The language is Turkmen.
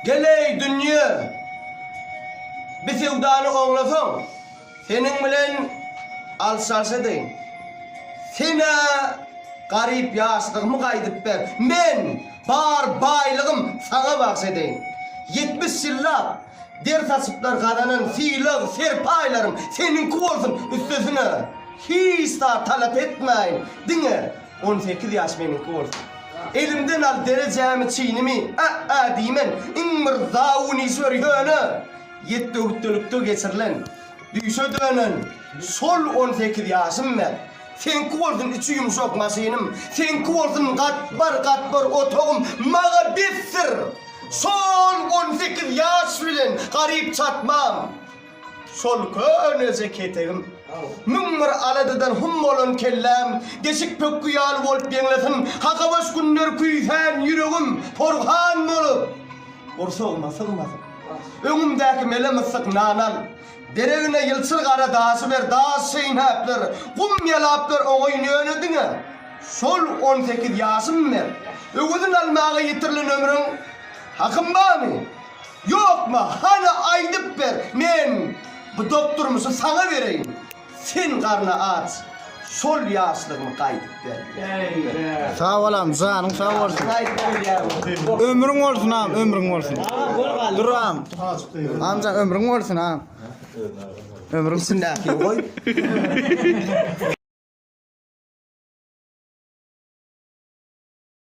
Gel-eý, dünýe! Bi söwdany oňlasaň, seniň bilen alyş-çalyş edeýin. Sen-ä garyp ýaşlygymy gaýdyp ber, men bar baýlygym saňa bagş edeýin. 70 ýyllap der saçyplar gazanan sylag, serpaýlarym seniňki bolsun, üstesine hiç zat talap etmäýin, diňe 18 ýaş meniňki bolsun. Elimden al derejämi, çinimi, ä-ä diýmen, iň bir zabun iş ber, ýöne ýetde-gütdelikde geçirilen, düýşe dönen şol 18 ýaşym ber. Seňki bolsun içi ýumşak maşynym, seňki bolsun gatbar-gatbar otagym, maňa besdir! Şol 18 ýaş bilen garyp çatmam. Şol köneje ketegim. 1001 aladadan hum bolan kelläm, deşik pökgi ýaly bolup ýeňlesin, kakabaş günler küýsän ýüregim porhan bolup, gursagyma sygmasyn. Öňümdäki mele myssyk nan al. Deregine ýylçyr gara daşy ber, daş çeýnäpler, gum ýalaplar oňaýyn ýöne diňe şol 18 ýaşym ber. Öwezin almaga ýitirilen ömrüň hakym barmy? Ýokmy, hany aýdyp ber, men bu dok durmuşy saňa bereýin, sen garny aç, şol ýaşlygymy gaýdyp ber. Sag bol am, janyň sag bolsun. Ömrüň bolsun am, ömrüň bolsun. Dur am. Amjan ömrüň bolsun am. Ömrüň Içindäkini goý.